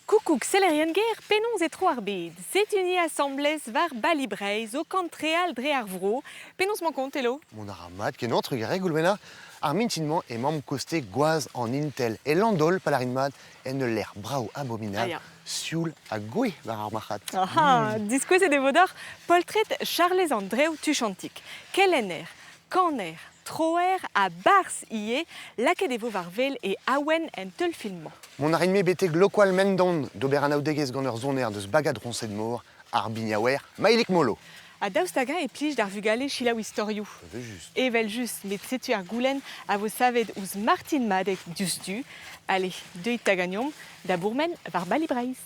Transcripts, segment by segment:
Koukoug sellerien ger, penaos e tro ar bed? Setu ni asambles war Bali Breizh o kantreal dre ar vro. Penaos 'mañ kont, Elo? Mont a ra mat kenañ, trugarez Goulwena. Ar mintin-mañ emaomp koste gwaz an Intel e Landol, pa lârin mat, en ul lec'h brav abominabl, Ah ya. sioul ha gouez war ar marc'had. Aha, diskouezet e vo deoc'h poltred Charlez an Drev tuchantik, kelenner, kaner, troer ha barzh ivez. Lakaet e vo war wel e awen en teulfilm-mañ. Mont a rin-me betek Lokoal-Mendon d'ober anaoudegezh gant ur soner deus bagad Roñsed-Mor, ar biniaouer Maïlig Molo. Ha daoust hag-eñ e plij d'ar vugale selaou istorioù? Evel-just. Evel-just, met setu ar goulenn a vo savet ouzh Martine Madec diouzhtu. Allez, deuit 'ta ganeomp da bourmen war Bali Breizh.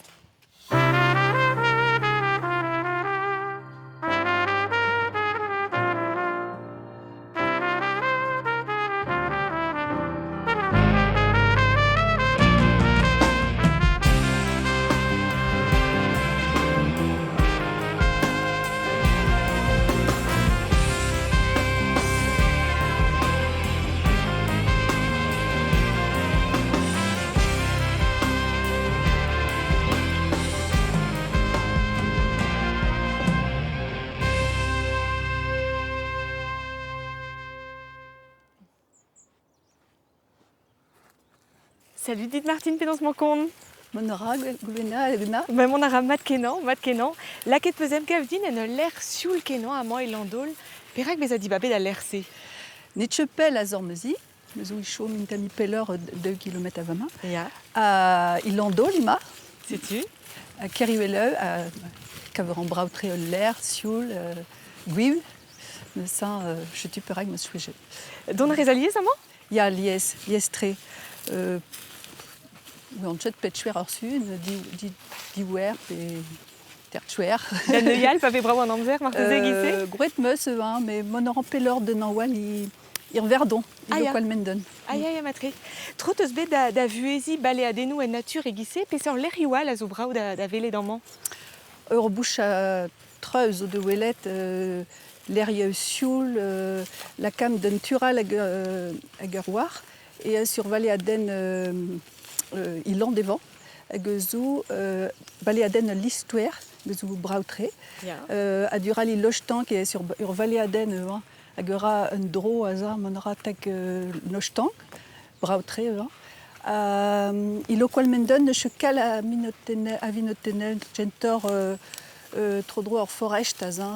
Salut dit Martine, penaos 'mañ kont? Mont a ra Goulwena Edna. Ben mont a ra mat-kenañ, mat-kenañ. Lakaet 'peus emgav din en ul lec'h sioul-kenañ amañ e Landol. Perak bezañ dibabet al lec'h-se? N'eo ket pell a Zormezi. Me zo e chom un tammig pelloc'h 2 km a-vremañ. Ya. Ha e Landol emañ. Setu. Ha Kerriwelleu, a kaver an brav-tre ul lec'h sioul, gwiv. Neuze, setu perak 'm eus choajet. Dont a rez alies amañ? Ya, lies, lies-tre. Oan ket pet chwer ar sun, div pe ter chwer. Da neuial pa vez brav an amzer marteze e-giz-se? Gwraet 'm eus hein, met mont a ran pelloc'h d'un anwal ir Verdon, Ah e ya. Lokoal-Mendon. Ah ya, ya, matre. Tro 'teus bet da vuheziñ baleadennoù en natur e-giz-se? Peseurt lec'hioù all a zo brav da welet amañ? Ur bouch treuz zo da welet lec'hioù sioul, lakaomp d'un tural hag ur war, e sur valeadenn Ilan Devan, hag zo baleadenn ul listouer, zo brav-tre. Ha dural e loch-tank e sur ur valeadenn hag a ra un dro aze, mont a ra tag loch-tank, brav-tre eo. E Lokoal-Mendon n'eus ket kalz a vinotennoù kentoc'h tro-dro ur forest aze,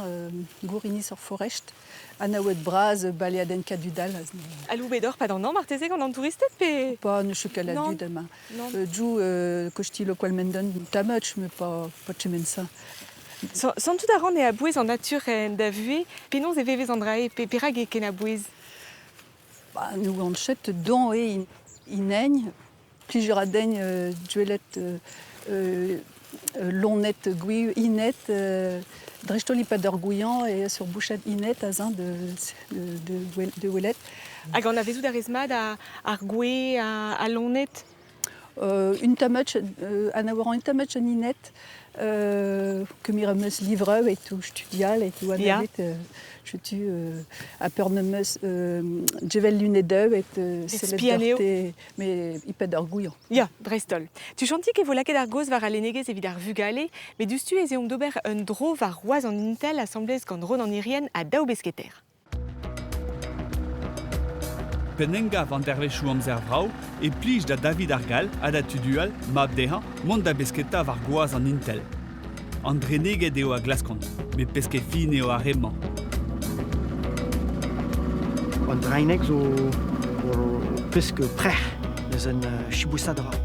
gourinis ur forest, anaouet bras baleadenn Kadudal aze. Aloubet oc'h 'pad an hañv marteze gant an touristed pe Pas n'eus ket kalz a dud amañ. Dioù kosti Lokoal-Mendon tamuch met pas kement ça. Santout a ran eo a-bouez an natur en da vuhez. Penaos e vevez an dra-se? Perak eo ken a-bouez? Ba, ne oan ket don eo inegn, plij a ra din gwelet loened gwiv inet, dreist-holl e-pad ur gouiañv eo sur bouchad inet aze de welet. Hag anavezout a rez mat ar gwez, al loened? Un tammad, anav a ran un tammad an inet, kemer am eus livreù et tout, studial et tout, anavet, setu ha peur n'em eus gevel lunedoù et sellet doc'hte, met e-pad ar gouiañv. Ya, dreist-holl. Tuchantik e vo lakaet ar gaoz war al lennegezh evit ar vugale, met diouzhtu ez eomp d'ober un dro war Roazhon Intel asambles gant Ronan Hirrien ha daou besketer. P'en emgav an dervezhioù amzer vrav e plij da David ar Gall ha da Tudual, mab dezhañ, mont da besketa war gwaz an Intel. An dreneged eo a glaskont, met pesked fin eo ar re-mañ. An draeneg zo ur pesk prec'h eus un chibousad ra.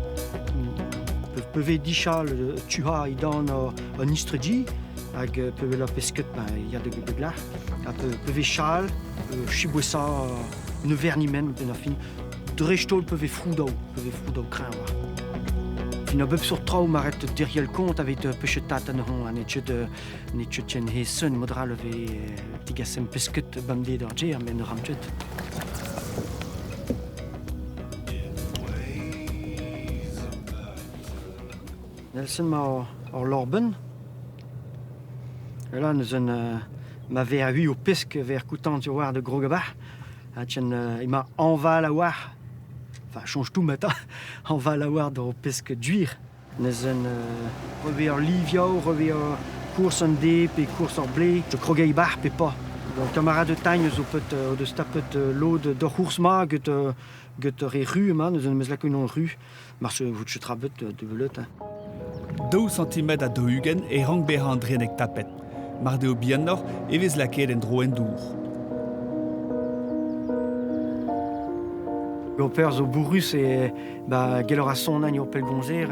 Peuve dichal tuha idan an istredi hag peuve la pesket ben ya de glach ha peuve chal chibouesa ne vernimen ben ar fin dreist-holl peuve froudao peuve froudao kreñv Fin a bep seurt traoù maret derriel kont aveit pechetat anezhañ ha n'eo ket n'eo ket ken he seun mod all e vez digasem pesket bemdez d'ar gêr met ne ran ket. Nelson ma ur lorbenn. Là neus un ma vez a hui o pesk ver koutant war de grogabach. Ha tien ema anval a-walc'h. Enfin, change tout matin. Anval a-walc'h d'o pesk duir. Neuzen reve ar liviaou, reve ar kours an de pe kours ar ble, je krogei bar pe pa. Bon, kamarad tagn zo pet o deus tapet lod d'ur c'hours ma get get re ru ma, neuzen meus lakaet an ru. Mar se vout trabet de belet. Hein. 2 cm a 20 e rank bezañ an dreneg tapet. Mar deo bihanoc'h e vez lakaet en dro en dour. Goper zo bourrus e ba gelor a sonañ eo pellgomzer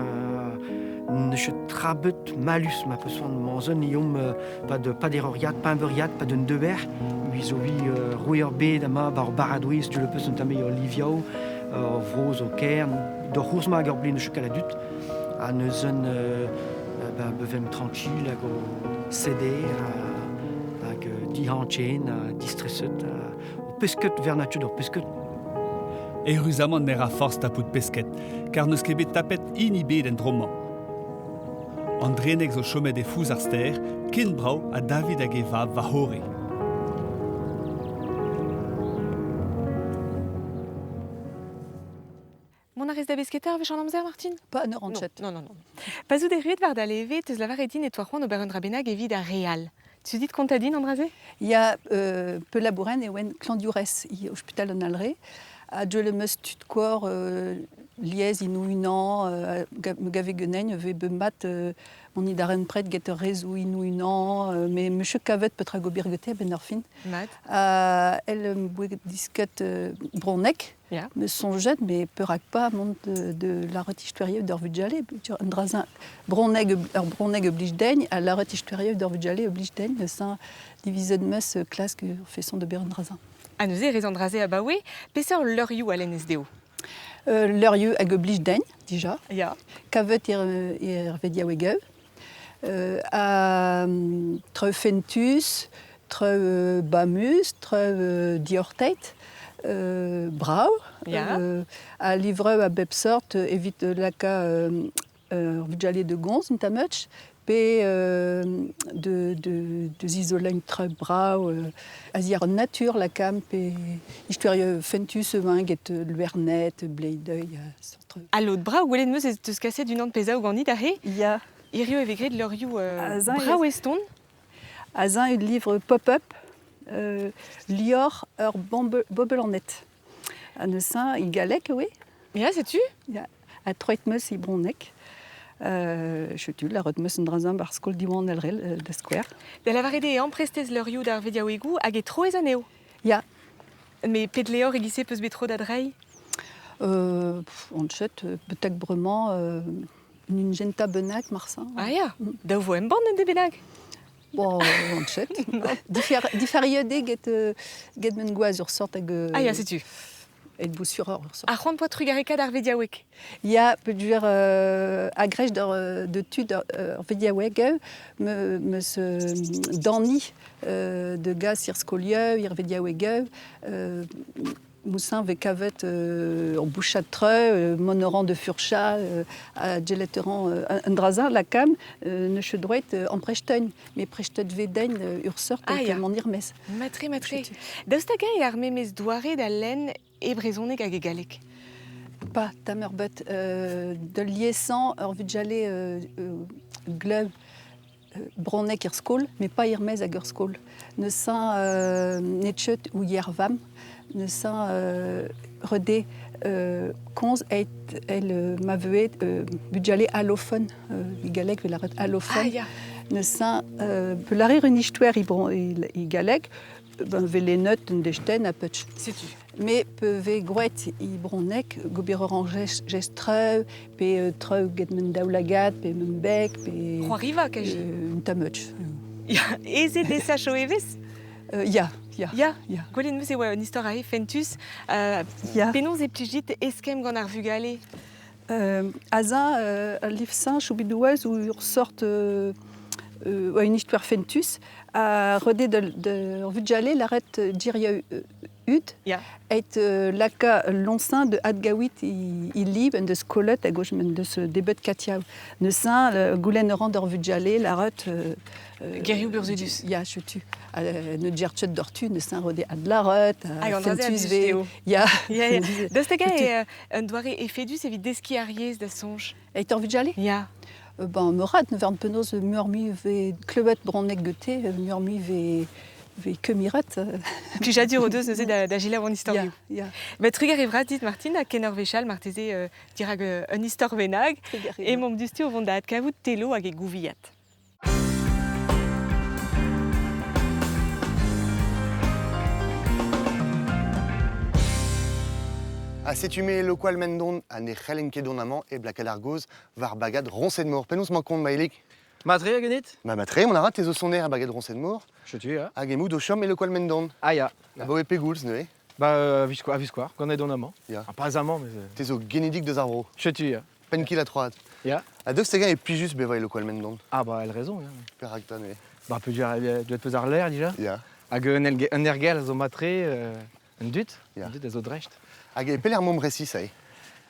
ne chet trabet malus ma peus soan manzen iom pa de pa d'erroriad, pa un pa d'un deber, ui zo vi roue ur bed ama bar baradouez du le peus un tamme ur liviao, ur vro zo kern, d'ur c'hours ma hag ur blin eus kaladut, ha neuzen ba bevem tranquille hag o seder hag dihanchen ha distresset o pesket vernatud ur pesket. Eüruzamant ne ra forzh tapout pesket, kar n'eus ket bet tapet hini bet en dro-mañ. An dreneg zo chomet e fouz ar stêr, ken brav ha David hag e vab war c'horre. Mont a rez da besketa ar wech an amzer, Martine? Pa an eur anchet. Non, non, non. Pa zout erruet war da leve, teus lavaret din e toa c'hoant ober un dra bennak evit ar re all. Tu dit kontañ din an dra-se? Ya, peulabouren e oen klañvdiourez e ospital an Alre. Ha deuet em eus tud kor lies ino unan, me gave ganin e vez bet mat mont i darempred get ur rezoù ino unan, met 'meus kavet petra gober gete a-benn ar fin. Mat. Elle em boa disket bronneg, Ya. Me soñjet, mais perak pas mont de lâret istoerioù d'ur vugale, un dra bronneg, ur bronneg oblige degn, ha lâret istoerioù d'ur vugale oblige degn, neuze divizet 'meus klask ur feson d'ober un dra-se. Ha neuze e rez an dra-se abaoe, peseurt leurioù a lennez dezho? Leurioù hag oblige degn, dija. Ya. Kavet er vediaouegeu. Ha treu fentus, treu bamus, treu diorteit, brav, ha livreu a bep sort evit lakaat ur vugale de goñs un tamm pe de zizoleiñ treu brav a-ziàr an natur lakaomp pe istoerioù fentus emañ get Luernet, Bleideuil, seurt treu. Ha lod brav gwelet 'm eus ez teus kaset unan pezh ganit aze? Ya. Hirio e vez graet leurioù brav eston. Aze ul livre pop-up Lior ur boblanet. Ha neuze e galleg oui. Ya, setu? Ya, ha troet 'meus e bronneg. Setu, lâret 'meus un dra-se 'barzh skol Diwan Elrel da skouer. Da lavaret eo amprestez leurioù d'ar vediaouegoù hag e troez anezho. Ya. Mais pet levr e-giz-se peus bet tro da dreiñ? Anchet, betek bremañ un gentañ bennak marse. Ah ya, daou vo embann un de bennak. Bon, anchet. Diferiet eo get, get men gwaz ur sort hag Ah ya, setu. Et vo suroc'h ur sort. Ar c'hoant poa trugarekaat ar vediaoueg. Ya, peogwir a-grej de tud ur vediaoueg me meus dani de gas ir skolieu, ir vediaouegeu, Moussin vez kavet ur bouchad treu, mont a ran de furcha, ha gellet a ran un dra-se lakaam ne ket droet ampresteun, met prestet vez den ur seurt Ah ya. mont er-maez. Matre, matre. Daoust hag-eñ eo ar memes doare da lenn e brezhoneg hag e galleg? Pa, tamm ur bet da liesañ ur vugale glev bronneg er skol, met pas er-maez hag ur skol. Neuze netchet ou yer vamm, neuze rede komz eit el ma veuet bugale allofon, e galleg vel lâret allofon. Ah ya. Neuze peut lârer un istoer e galleg, ben vel neut un destenn ha peutch. Setu. Me pe vez gwraet e bronneg, gober ur jestreu, pe treu get men daoulagad, pe men beg, pe C'hoariva, kaji. Un tammutch. Ya, aes eo desachañ evezh? Ya, ya. Ya, ya. Gwelet 'm eus e oa un istor aze fentus. Ya. Penaos e plij dit eskemm gant ar vugale? Aze, al liv-sañ choubidouez ou ur sort oa une histoire fentus ha redet de ur vugale lâret diriaou ut eit laka loñsañ de adgaouit i lib en deus kollet hag en deus debet katiaou. Neuze goulenn a ran d'ur vugale lâret Gerioù burzhudus. Ya, setu. Ne djerchet doc'htu neuze rode adlâret Hag an dra-se a fentus blij ve. dezho. Ya. Ya, ya. Daoust hag-eñ eo un doare efedus evit deskiñ ar yezh da soñj? Eit ur vugale? Ya. Ben, meurat, ne vern penaos muioc'h-mui vez klevet bronneg gete, muioc'h-mui vez kemiret. Plijadur o deus neuze da selaou an istorioù. Ya, ya. Ba, trugarez vras dit, Martine, ha ken ur wech all marteze dirak un istor bennak. Trugarez. Emaomp diouzhtu o vont da adkavout Telo hag e gouviad. Ha setu me lokoal mendon ha ne c'hellen ket dont amañ e lakaat ar gaoz war bagad Roñsed-Mor. Penaos 'mañ kont, Maëlig? Mat-tre ganit? Ma mat-tre, mont a ra, te zo soner a bagad Roñsed-Mor. Setu, ya. Hag emout o chom e lokoal mendon. Ah ya. Abaoe pegoulz neuze? Ba, a-viskoazh, ganet on amañ. Ya. Ah, pas amañ, mais... Te zo genidik deus ar vro. Setu, ya. Penn-kil ha troad. Ya. Ha daoust hag-eñ e plijus bevañ e lokoal mendon? Ah bah, elle raison, ya. Perak 'ta neuze? Ba, peogwir deuet peus ar l'air dija. Ya. Hag un ergel a zo mat-tre, un dud, Ya. un dud a zo dreist. Hag e pelec'h momp resis aze?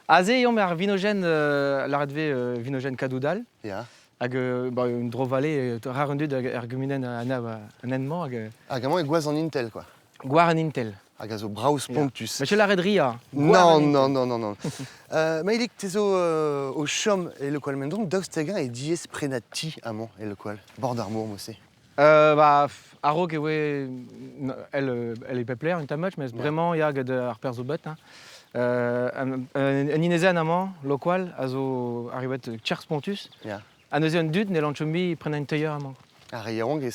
Aze eomp ar vinojenn, lâret 'vez vinojenn Kadoudal. Ya. Hag ba, un dro-vale, rar un dud er gumunenn anav an hent-mañ. Hag, Hag amañ e gwaz an Intel, quoi. Gwar an Intel. Hag a zo brav spontus. Met lâret ria. Non, non, non, non, non. Maëlig, te zo o chom e Lekoal Mendon, daoust hag-eñ e diaes prenañ ti amañ e Lekoal? Bord ar mor, mod-se. Ba, a-raok e voe elle e pep lec'h un tamm match, mais bremañ ya gant ar perzh zo bet. Hein. Un inezenn amañ, Lokoal, a zo arrivet tcher spontus. Ya. Ha neuze un dud ne lantcho mui prenañ un teuer amañ. Ar re yaouank e,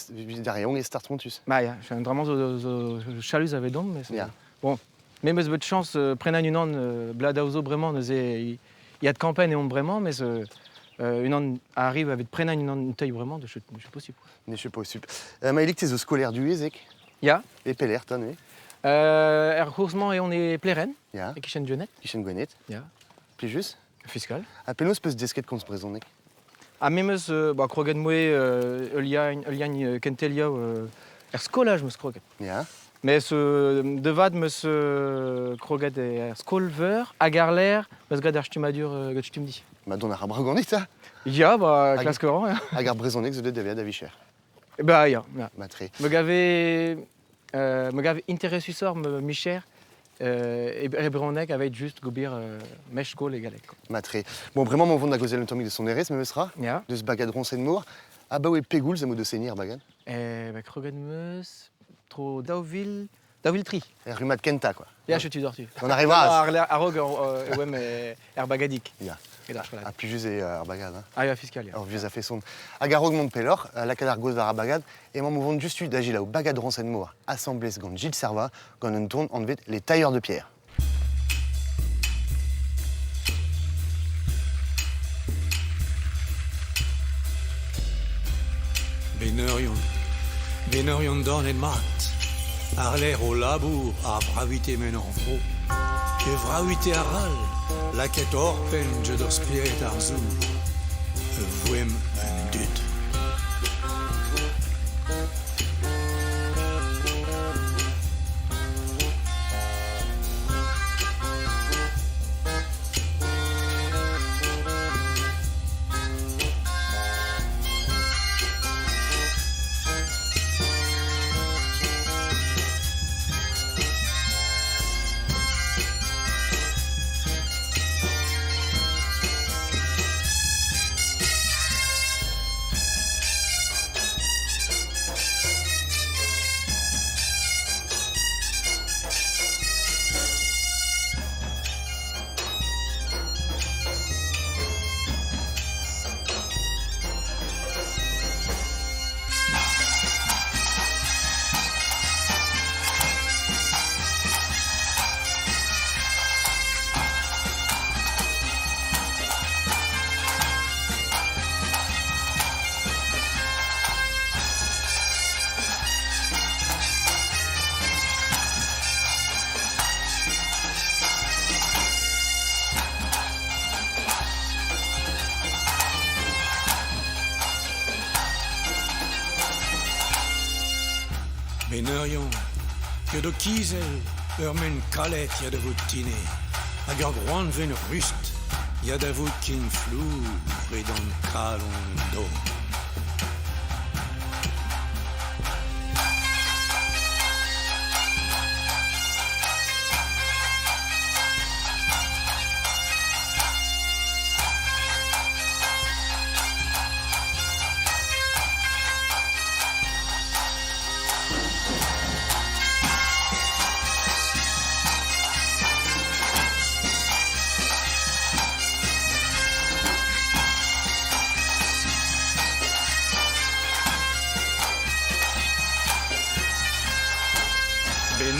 ar re yaouank e start spontus. Ba ya, un dra-mañ zo chalus avedon, mais Ya. bon, me 'm eus bet chañs prenañ unan bladaou zo bremañ neuze il y a de campagne eomp bremañ, mais unan arrive evit prenañ unan un teuil bremañ, de je possible. Ne suis possible. Maëlig, te zo skolaer duezek? Ya. E pelec'h 'ta neuze? Er c'hourz-mañ eo on e Pleren, Ya. e kichen Gwened. Kichen Gwened. Ya. Plijus? Fiskal. Ha penaos peus desket komz brezhoneg? Ha me 'm eus ba, kroget moe ul liagn kentelioù er skolaj 'm eus kroget. Ya. Mes de vat 'm eus kroget er skol-veur hag àr-lerc'h 'm eus graet ar stummadur gant Stumdi. Ma dont a ra brav ganit, ça? Ya, ba, klask a ran, ya. Hag ar brezhoneg zo deuet da vezañ da vicher. Ba, ya, ya. Matre. Me gave, me gave interesusoc'h ma micher e brezhoneg aveit just gober mech skol e galleg. Matre. Bon, bremañ m'on vont da gaozeal un tammig de sonerezh, memes tra. Ya. Deus bagad Roñsed-Mor. Abaoe pegoulz emañ deus seniñ ar bagad? Ba, kroget 'm eus tro 2003. Er rummad kentañ, quoi. Ya, setu doc'htu. On arrive vras. A-raok e oemp er bagadig. Ya. E d'ar skolaj. Ha plijus eo ar bagad, hein. Ah ya, fiskal, ya. Ur vieux a-feson. Hag a-raok mont pelloc'h, lakaat ar gaoz war ar bagad, emañ o vont diouzhtu da selaou bagad Roñsed-Mor, asambles gant Gilles Servat, gant un ton anvet Les Tailleurs de Pierre. Beneurion, beneurion dornet mat, àr-lerc'h o labour ar bravite men hor vro. E vravite arall, lakaet oc'hpenn get ur spered arzour, e voemp un dud. Beneurion, get ho kizell, ur men kalet ya da vout tine, hag ur groanvenn rust ya da vout ken flour edan kalon an dor.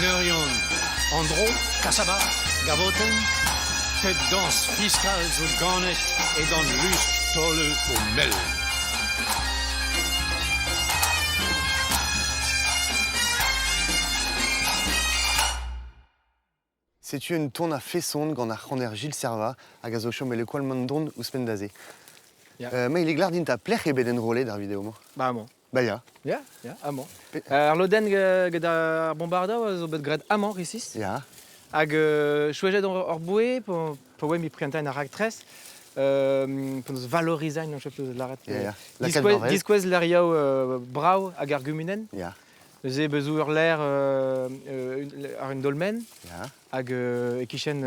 Soneurion Andro, Kasaba, Gavotenn, pet dañs fiskal zo ganet edan lusk taol o mell. Setu un ton a-feson gant ar c'haner Gilles Servat hag a zo chom e Le Mandon ouzhpenn da se. Ya. Ma il glar din ta plec'h eo bet enrollet ar video-mañ. Ba amañ. Ba ya. Ya, ya, amañ. Ar lodenn get ar bombardañ a zo bet graet amañ, resis. Ya. Hag chouejet hor boe, pa oa mi prientain ar raktres, p'on deus valorizañ, an chef lâret. Ya, ya. Lakaat war wel. Diskouez lec'hioù brav hag ar gumunenn. Ya. Neuze bezo ur lec'h ar un dolmen, Ya. hag e-kichen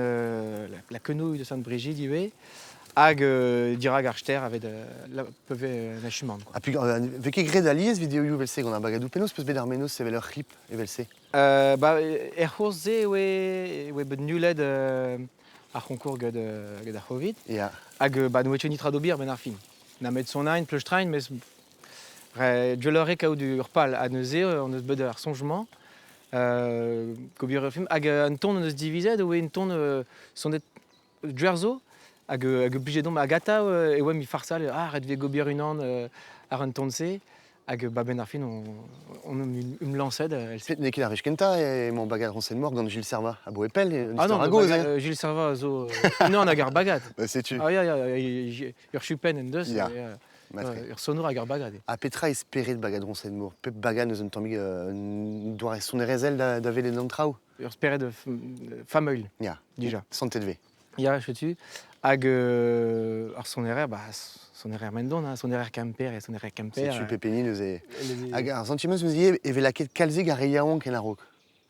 la quenouille de Sainte-Brigitte ivez, hag dirak ar stêr evet la peuve un achumant. Quoi. Ha puis, vez ket graet alies videoioù evel-se gant ar bagadoù. Penaos peus bet ar mennozh sevel ur c'hlip evel-se? Ba, er c'hours-se e oe bet nullet ar c'honkour get, get ar Covid. Ya. Hag ba, ne oa ket nitra d'ober benn ar fin. Na met sonain, pleustrain, mes Gwelloc'h eo kaout ur pal ha neuze on eus bet ar soñj-mañ ober ur film hag un ton hon eus divizet e oa un ton sonet Gwerzo hag hag plijet omp hag atav e oamp e farsal ah ret 'vez gober unan àr an ton-se hag ba benn ar fin on um lañset N'eo ket ar wech kentañ emañ bagad Roñsenn-Mor gant Gilles Servat aboe pell un Ah istor non, a-gozh hein. Gilles Servat a zo unan hag ar bagad. Bah setu. Ah ya ya ur chupenn en deus. Ya. Matre. Ur sonour hag ar bagad eo. Ha petra esperet bagad Roñsenn-Mor? Pep bagad eus un tammig un doare sonerezhel da welet an traoù? Ur spered familh, Ya, dija. Santet 'vez. Ya, setu. Hag ar sonerer, bah, sonerer Mendon, hein, sonerer Kemper et sonerer Kemper. Setu pep hini neuze. Hag ar sentiment eus ivez e vez lakaet kalzik ar re yaouank en a-raok.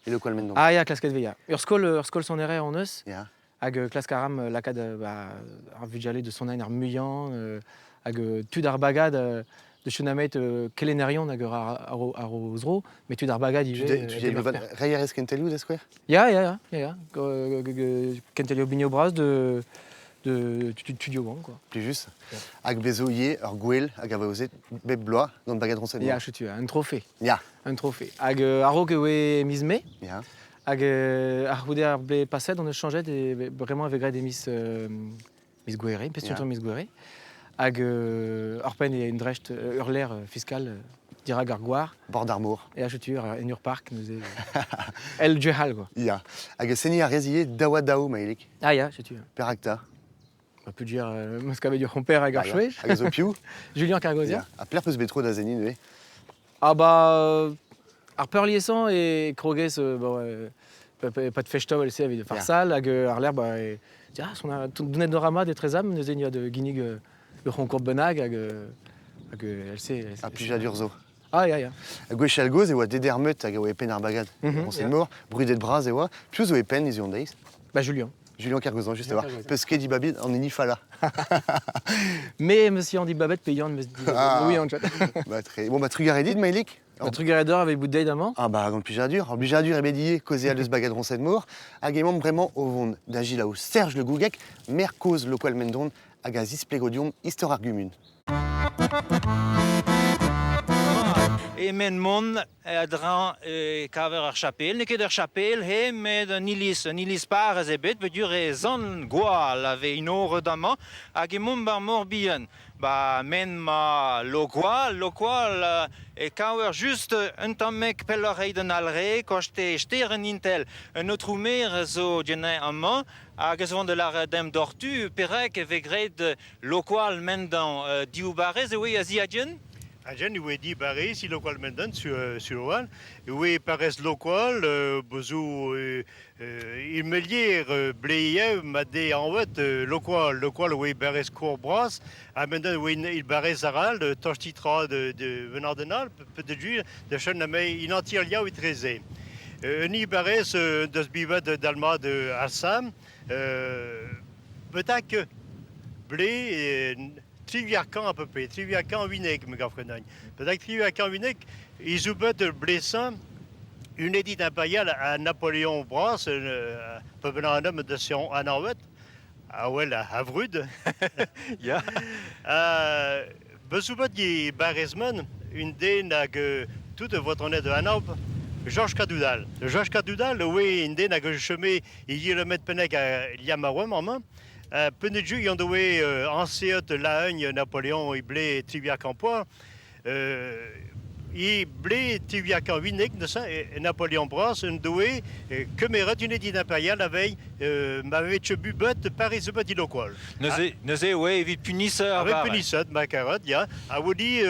E Le Mendon. Ah ya, klasket 'vez, ya. Ur skol sonerer hon eus. Ya. Hag klask a ram lakaat ba, ar vugale de sonañ ar muiañ, hag tud ar bagad de chenamet kelennerion hag ar o zro, met tud ar bagad ivez. Tu reiñ a rez kentelioù da skouer? Ya, ya, ya, ya, ya. Kentelioù binioù bras de de tudio quoi. Plijus. Hag bezo ivez ur gwel hag a vo bep bloaz gant bagad Roñsenn. Ya, setu, un trophée. Ya. Un trophée. Hag a-raok e oe miz Mae. Ya. Hag a-c'houde ar blez paset, on eus chañjet e bremañ e vez graet e miz, miz Gouhere, peseurt miz Gouhere. Hag oc'hpenn e un drecht ur lec'h fiskal dirak ar gwar. Bord ar mor. E achetur en ur park neuze. El Djehal, quoi. Ya. Hag seniñ a rez ivez daou-ha-daou, Maëlig. Ah ya, setu. Perak 'ta? On peut dire meus kavet ur c'homper hag ar chouej. Hag a zo piv? Julien Cargozia. Ha pelec'h peus bet tro da seniñ neuze? Ah bah ar peurliesañ e krogez bon, pa te fechtañ el-se evit farsal hag ar lec'h ba e ah son a donet dorama de trezam neuze nia de ginnig ur c'honkour bennak hag hag el-se Ha plijadur zo. Ah ya ya. Gwechall gozh e oa Dedermeut hag a oa e penn ar bagad. Roñsenn-Mor, brudet bras e oa. Piv zo e penn hiziv an deiz? Bah Julien. Julien Kergozan, just a-walc'h. Peus ket dibabet an hini fallañ. Mais monsieur Andy Babette payant me dit Ah. oui en chat. Bah, très... Bon, bah, trugarez dit, Maëlig. Bah, trugarez d'or avec bout d'amañ. Ah bah, gant plijadur. Ar blijadur ebet ivez kaozeal eus bagad Roñsenn-Mor. Hag emaomp bremañ o vont da Gilaou Serge Le Gougec, maer kozh Lokoal Mendon hag a zisplego deomp istor ar gumun. E-men mont a-dreñv e kaver ar chapel. N'eo ket ur chapel, he, met un iliz, un iliz parrez ebet, peogwir e sant gwall a vez inoret amañ, hag emaomp bar Mor-Bihan. Ba men ma Lokoal, Lokoal e kaver just un tammig pelloc'h eit an Alre, koste stêr an Intel. Un aotrou maer zo genin amañ, hag ez oan da lâret demp doc'htu perak e vez graet Lokoal mendañ div barrez e oe a-ziagent? A-gent e oe dibarrez e Lokoal Menden sur, sur Oal. E oe parrez Lokoal, bezo il melier bleiev ma de anvet Lokoal. Lokoal oe barrez kour bras, ha Menden oe il barrez aral, tost-tra de Venardenal, pe de ju, de chen ame inantir liaou etreze. Un i barrez deus bivet dalma de Assam, betak blé triviakan à peu près, triviakan winek, me gafrenañ. Betak triviakan winek, izoubet blessin, une édite impériale à Napoléon Bras, peu un homme de Sion Anawet, a wel a vrud. Ya. Bezoubet gi barrezman, un den hag tout a votonet de Anab, Georges Cadoudal. Georges Cadoudal, oe en den hag a chome e yelemet pennek a liam a oa maman. Penet ju yon doe anseot laeugn Napoléon e ble trivia kampoa. E ble trivia kan winek, neuze, Napoléon bras en doe kemeret une edin impérial avei ma vez bubet Paris bet ilokwal. Neuze, oe, evit punisse ar Avec punisseur, ma carotte, ya. A wodi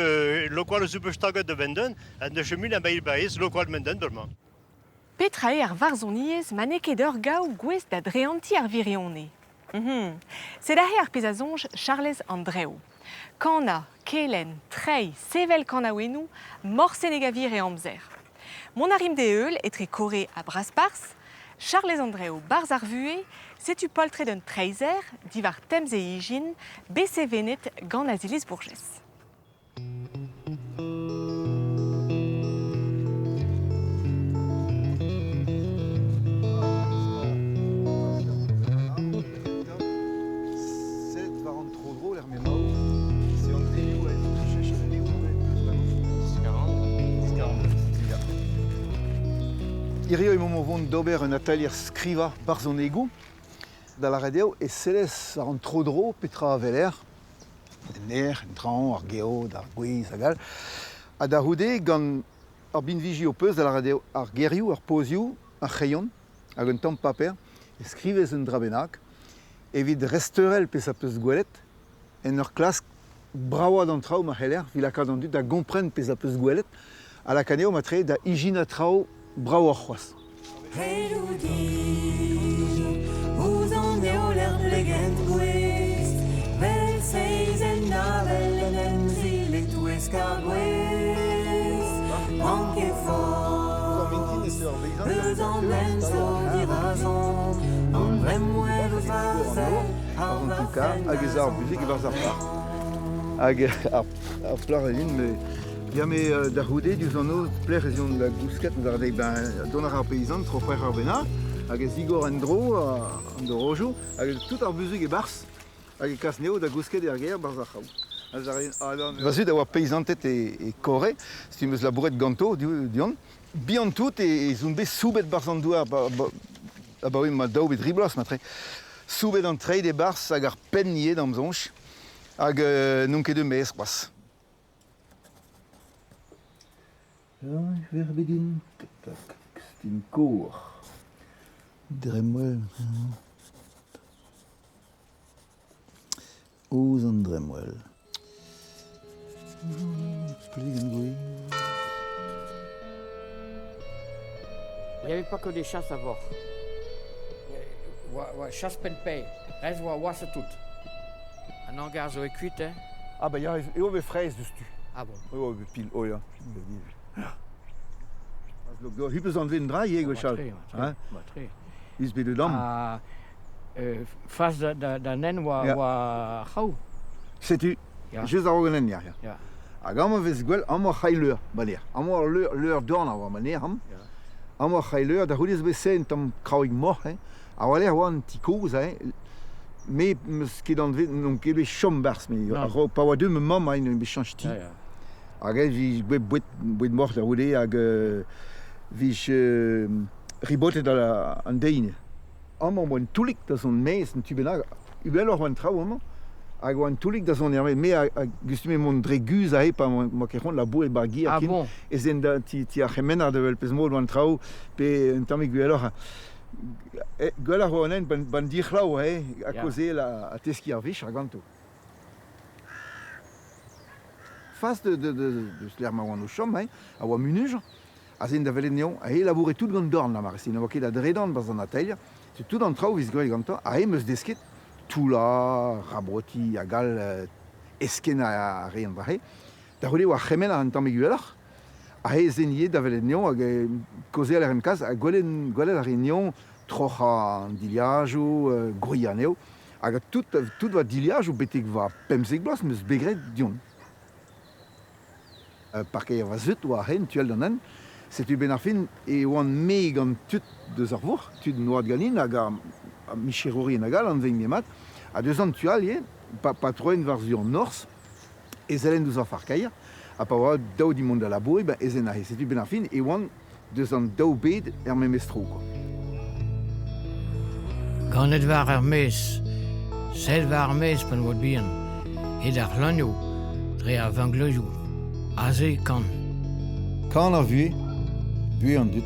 lokwal zo bestaget de venden, ha ne chemin a bail baez lokwal menden bremañ. Petra eo ar varzhoniezh ma n'eo ket ur gaou gouest da dreantiñ ar wirionez. Sed aze ar pezh a soñj Charlez an Drev. Kanañ, kelenn, treiñ, sevel kanaouennoù, morse ne gavir e amzer. Mont a rimp d'e heul etre Kore ha Brasparzh, Charlez an Drev barzh ar vuhez, setu poltred un treizher diwar temz e ijin, bet sevenet gant Aziliz Bourgès. Sellet war an tro-dro lec'h m'emaout. C'est an delioù aet chech an delioù ya. Hirio emaomp o vont d'ober un atalier skrivañ barzhonegoù. Da lâret eo e sellez war an tro-dro petra a weler. En aer, en traoñ, ar geot, ar gwez hag all. Ha da c'houde gant ar binviji ho peus da lâret eo ar gerioù, ar pozioù, ar c'hreion hag un tamm paper e skrivez un dra bennak evit resteurel pezh a peus gwelet en ur klask bravañ d'an traoù ma c'heller evit lakaat an dud da gompren pezh a peus gwelet ha lakaat anezho matre da ijinañ traoù bravoc'h c'hoazh. Ouzh an heol er plegenn gouez, 'vel seizenn avel en em sil e-touesk ar gwez. Mank e forzh eus an hent zo dirazon, an dremmwel ouzh va sell, ar ar va tout cas, fenn hag ez a ar buzhug e-barzh ar park. Hag ar plac'h a din, me ya me da c'houde diouzh an noz pelec'h ez eont da gousket da deiz ben dont a ra ar peizant tro c'hwec'h eur bennak hag e zigor en-dro an dorojoù hag tout ar buzhug e-barzh hag e kas anezho da gousket er gêr 'barzh ar c'hraou. Va zud a oa peizanted e Kore, setu 'm eus labouret ganto du-hont. Bihan-tout ez on bet soubet 'barzh an douar abaoe ma daou pe dri bloaz matre. Soubet an treid e-barzh hag ar penn ivez d'am soñj hag n'on ket deut maez c'hoazh. Verbedin, stin kor. Dremmwel. Ouzh an dremmwel. Plegenn gwez. Il n'y avait pas que des chasses à vor. Oa, oa chasse penn-pae, rez oa oas tout. An hangar zo e kuit, hein? Ah bah ya, eo bet fraezh diouzhtu. Ah bon. Eo bet pil, oh ya. Hip eus anvet un dra ivez gwechall. Hein? Tre. Iz bet edan. Ha fas da, da, da nen oa, Ya. oa ar c'hraou. Setu, Ya. just a-raok an hent, ya. Ya. Hag amañ vez gwell, amañ ar c'haileur, maner. Amañ ar leur, leur dorn a oa maner, amañ. Ya. Amañ ar c'haileur, da c'houde ez bet se un tamm kraouig moc'h, hein. Ha war-lerc'h oa an ti kozh, hein. Me 'meus ket anvet, n'on ket bet chom 'barzh, me. Non. A-raok pa oa deuet ma mamm, hein, bet chañch ti. Ya, ya. Hag eñ vije bet boued, boued moc'h da c'houde hag vije ribotet an deiz. Amañ oa un toullig da zont maez un tu bennak, uheloc'h oa an traoù amañ, hag oa un toullig da zont er-maez. Me a gustume mont dre guzh aze pa oa ket c'hoant labourat 'ba ar gêr Ah ken. bon. Ez en da ti, ti ar c'hemener da wel pezh mod oa an traoù, pe un tammig uheloc'h. Gwelloc'h oa an hent ban, ban dic'hlaou aze, ha Ya. kaozeal ha teskiñ ar vicher ganto. Fas de, de, de, deus lec'h ma oan o chom, hein, a oa munujañ. Aze da welet anezhañ, ha e laboure tout gant dorn, mar se ne oa ket a dredan 'barzh an atelier. C'est tout an traoù 'vez graet gantañ. Ha eñ 'meus desket toullañ, rabrotiñ hag all eskenn a re an dra-se. Da c'houde oa c'hemenn an tammig uheloc'h. Ha ez en ivez da welet anezhañ hag kaozeal a raemp kalz ha gwelet, gwelet a re anezhañ troc'hañ an dilhajoù, gwriañ anezho. Hag tout, tout va dilhajoù betek va 15 bloaz 'meus bet graet dion. Parkeier va zud oa hen tuel d'an hent. Setu ben ar fin e oan me gant tud deus ar vourc'h, tud noad ganin hag ar micherourien hag all anvein mat. Ha deus an tu all ivez, pa troen war-zu an norzh, e zellen deus ar parkeier, ha pa oa daou di mont da labour, ben ez en aze. Setu ben ar fin e oan deus an daou bed er memes tro kwa. Ganet war ar maez, sell war ar maez pan oad bihan, hed ar c'hlanioù, dre ar vengleuzioù. Aze kan. Kan ar vuhez, buhez an dud.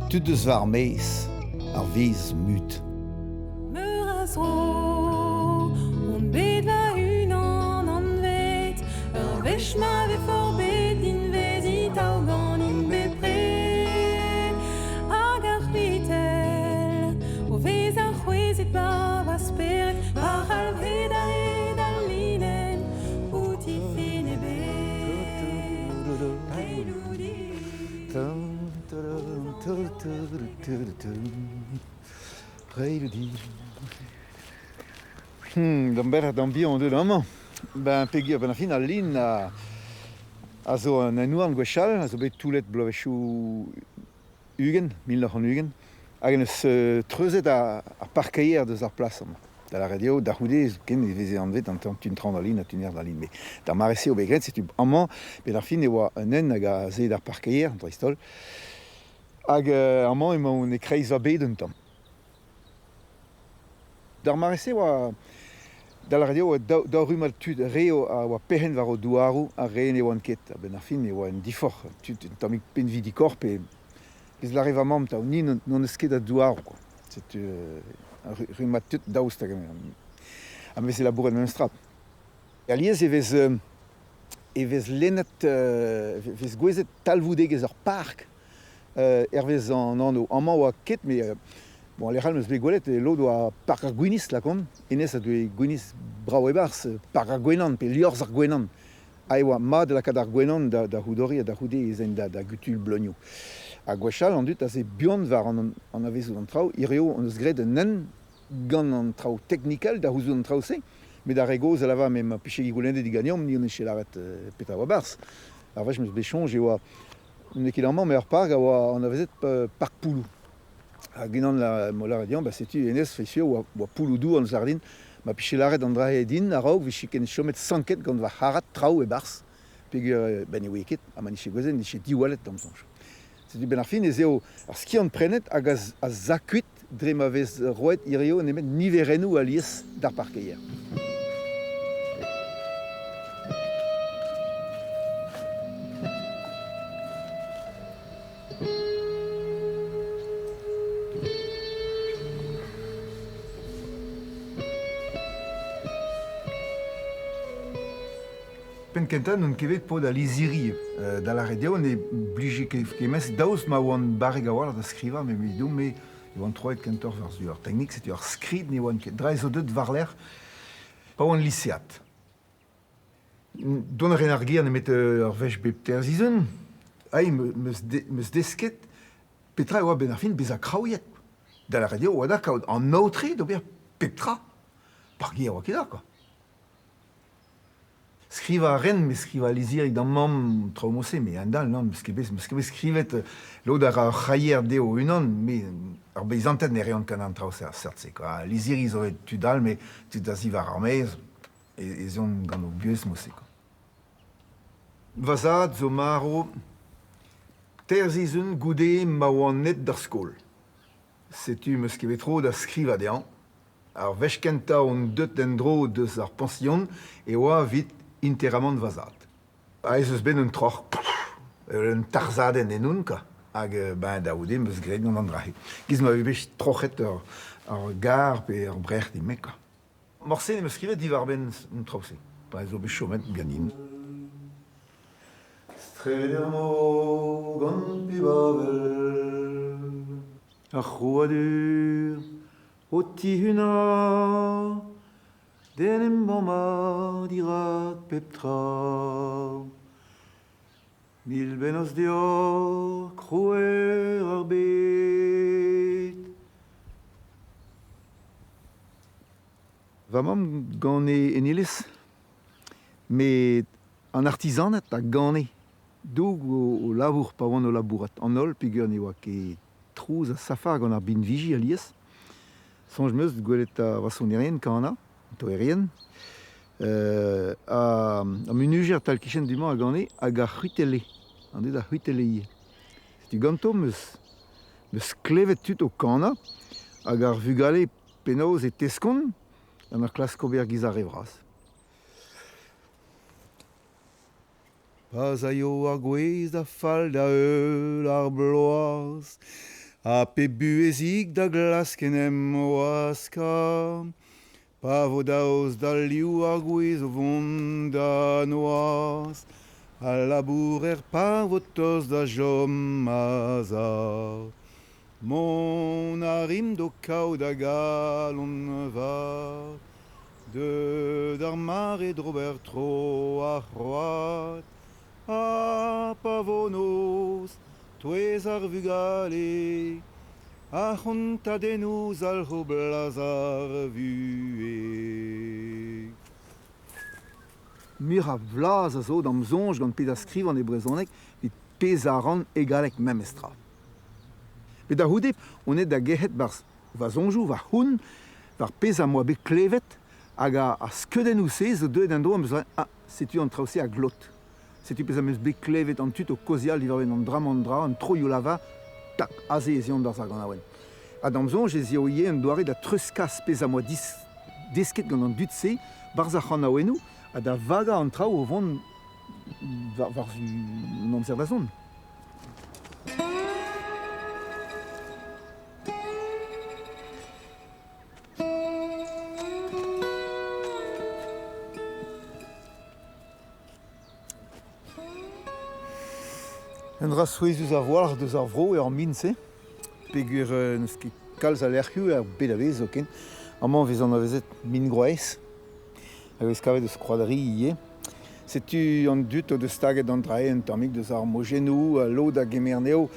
Tud deus war ar maez, ar vez mut. Meur a zro on bet va-unan anvet, ur wech ma vefor bet din vezi tav ganin bepred. Hag ar c'hwitell o vezañ c'hwezhet ba va spered, war c'halved a-hed al linenn, outi fin ebet. Keloù dit. D'an berr d'an bihan deut amañ. Ben, peogwir benn ar fin al lin a, a zo un enouarn gwechall, a zo bet toullet bloavezhioù 20, 1920, hag en eus treuzet ar parkeier deus ar plas amañ. Da lâret eo, da c'houde ken e veze anvet an tun traoñ d'al lin ha tun d'al lin. Met d'ar mare-se eo bet graet, setu amañ, bet ar fin e oa un hent hag a zee d'ar parkeier, dreist-holl. Hag amañ emaon e-kreiz va bed un tamm. D'ar mare-se oa da lâret eo daou rummad tud re a oa perc'henn war o douaroù ha re ne oant ket. A-benn ar fin e oa un diforc'h, tud un tammig pinvidikoc'h pe pezh lâre va mamm 'ta, ni n'hon eus ket a douaroù quoi. Setu rummad tud daoust hag ha ma veze labouret memes tra. Alies e vez e vez lennet e vez gouezet talvoudegezh ur park hervez an anv. Amañ oa ket met bon lec'h all 'm eus bet gwelet e lod oa Park ar Gwinizh lakaomp. Hennezh a deue gwinizh brav e-barzh, Park ar Gwenan pe Liorzh ar Gwenan. Ha e oa mat lakaat ar gwenan da c'houdoriñ ha da c'houde ez aent da gutuilh bleunioù. Ha gwechall an dud aze buan war an anavezout an traoù. Hiriv hon eus graet un hent gant an traoù teknikel da c'houzout an traoù-se. Met ar re gozh a lavar me ma pije goulennet diganeomp, ni hon eus lâret petra oa 'barzh. Ar wech 'm eus bet soñj e oa n'eo ket amañ met ur park a oa anavezet Park Pouloù. Hag unan mo lâret dezhañ, ba setu hennezh feiz oa pouloù dour an jardin. Ma pije lâret an dra-se din a-raok 'vije ken chomet sanket gant va c'harrad traoù e-barzh peogwir ben ne oe ket ha ma nije gouezet nije diwallet d'am soñj. Setu benn ar fin ez eo ar skiant-prenet hag a za kuit dre ma vez roet hirio nemet niverennoù alies d'ar parkeier. Penn-kentañ n'on ket bet paotr al lizhiri. Da lâret eo ne blije ket kement daoust ma oan barrek a-walc'h da skrivañ met evidon-me e oan troet kentoc'h war-zu ar teknik, setu ar skrid ne oan ket. Dra zo deuet war-lerc'h pa oan lisead. Dont a rin ar gêr nemet ur wech bep teir sizhun. Ai, 'meus desket petra e oa benn ar fin bezañ kraouiet. Da lâret eo oa da kaout an aotre d'ober pep tra. Par gêr oa ket da quoi. Skrivañ a ren, met skrivañ lizhiri d'am mamm, traoù mod-se, met a-hend-all, nann, 'meus ket bet, 'meus ket bet skrivet lod a ra ur c'haier dezho o-unan, met ar beizanted ne reont ket an traoù-se a seurt-se quoi. Lizhiri zo bet tud all, met tud a-ziwar ar maez ez eont gant o buhez mod-se quoi. Va zad zo marv teir sizhun goude ma oan aet d'ar skol. Setu 'm eus ket bet tro da skrivañ dezhañ. Ar wech kentañ on deut en-dro deus ar pañsion e oa evit interamant va zad. Aes eus bet un troc'h, un tarzhadenn ennon kwa. Hag ben da c'houde 'm eus graet gant an dra-se. Giz ma vez bet troc'het ur gar pe ur brec'h din-me kwa. Morse n'em eus skrivet diwar-benn an traoù-se. Pa zo bet chomet ganin. Strewet er mor gant pep avel. Ar c'hrouadur o tihunañ d'en em vammañ dirak pep tra. Mil bennozh deoc'h, krouer ar bed. Va mamm gane en iliz, met an artizaned a gane doug o labour pa oant o labourat. An holl peogwir ne oa ket trouz ha safar gant ar binviji alies. Soñj 'm eus gwelet ar vasonerien kanañ, an toerien. Ha ar munujer tal-kichen du-mañ a gane hag a c'hwitelle, an dud a c'hwitelle ivez. Setu ganto 'meus klevet tud o kanañ hag ar vugale penaos e teskont gant ar klask ober giz ar re vras. Pa'z aio ar gwez da fall da heul ar bloaz, ha pep buhezig da glask en em waskañ, pa vo daoust da liv ar gwez o vont da noazh, al labourer pa vo tost da chom a-sav. Mont a rimp d'ho kaout a galon vat, deut ar mare d'ober tro ar c'hoad, ha pa vo noz, 'touez ar vugale, ar c'hontadennoù 'zalc'ho blaz ar vuhez. Muioc'h a vlaz a zo d'am soñj gant pezh a skrivan e brezhoneg evit pezh a ran e galleg memestra. Met da c'houde on aet da gerc'hat 'barzh va soñjoù, va c'houn, war pezh am boa bet klevet hag ar skeudennoù-se zo deuet en-dro am eus ah, setu an traoù-se a glot. Setu pezh am eus bet klevet an tud o kaozeal diwar-benn an dra-mañ-dra, an troioù-lavar, tak, aze ez eont barzh ar ganaouenn. Ha d'am soñj ez eo ivez un doare da treuzkas pezh am boa desket gant an dud-se 'barzh ar c'hanaouennoù ha da vagañ an traoù o vont war-zu an amzer da zont. Un dra souezhus a-walc'h deus ar vro eo ar min-se, peogwir n'eus ket kalz a lec'hioù er bed a-bezh zoken. Amañ e vez anavezet min Groez, hag e vez kavet eus Kroadri ivez. Setu an dud o deus staget an dra-se un tammig deus ar mojennoù, lod a gemer anezho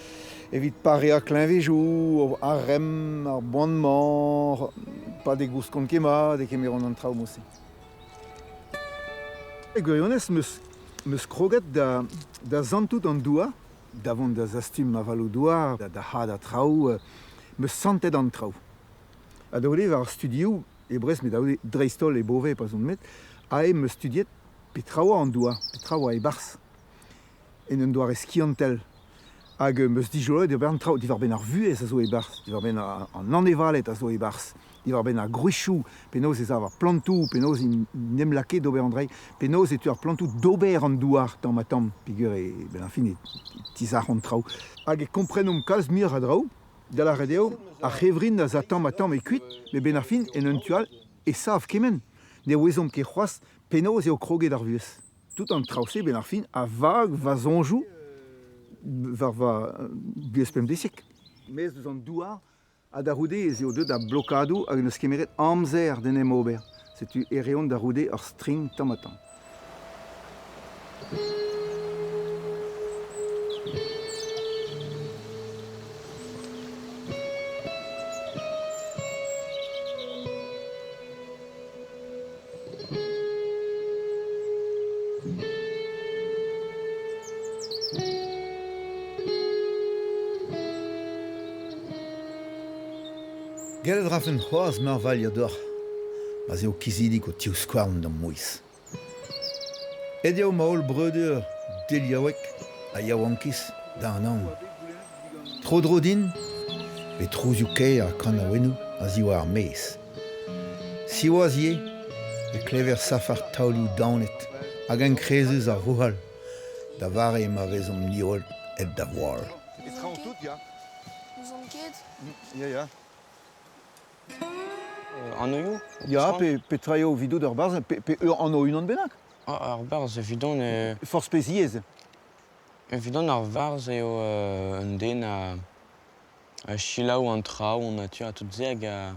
evit pareañ kleñvedoù, ar remm, ar boan-mañ, pa degouskont ket mat e kemeront an traoù mod-se. E gwirionez 'meus kroget da santout an douar, da vont da zastum avaloù-douar, da hadañ traoù, 'meus santet an traoù. Ha da c'houde war ar studioù e Brest, met da c'houde dreist-holl e Beauvais pa 'z on bet, aze 'meus studiet petra oa an douar, petra oa e-barzh, en un doare skiantel. Hag 'm eus dijoloet ur bern traoù diwar-benn ar vuhez a zo e-barzh, diwar-benn an anevaled a zo e-barzh, diwar-benn ar gwrizioù, penaos ez a war plantoù, penaos int en em lakaet d'ober an dra, penaos e teu ar plantoù d'ober an douar tamm-ha-tamm, peogwir e benn ar fin e tizhac'h an traoù. Hag e komprenomp kalz muioc'h a draoù, da lâret eo, ar c'hevrin a za tamm-ha-tamm e kuit, met benn ar fin, en un tu all, e sav kement. Ne ouezomp ket c'hoazh penaos eo kroget ar vuhez. Tout an traoù-se, benn ar fin, a vag va soñjoù war va buhez pemdeziek. Maez eus an douar, ha da c'houde ez eo deuet a-blokadoù hag en deus kemeret amzer d'en em ober. Setu e reont da c'houde ur string tamm-ha-tamm. Gellet 'rafen c'hoazh marvailhañ deoc'h ma'z eo kizidik ho tivskouarn d'am mouezh. Aet eo ma holl breudeur deliaoueg ha yaouankiz da anaon. Tro-dro din e trouzioù kaer ha kanaouennoù a-ziwar ar maez. Siwazh ivez e klever safar taolioù daonet hag enkrezus ar vouc'hal da vare ma vezomp ni-holl aet da voal. E traoñ tout, ya. N'ouzon ket. Ya, ya. Anv Ya, pe petra eo evidout ur barzh, pe ur anv unan bennak? Ah, ar barzh evidon Forzh peziez. Evidon ar varzh eo un den a selaou an traoù, an natur ha tout se hag a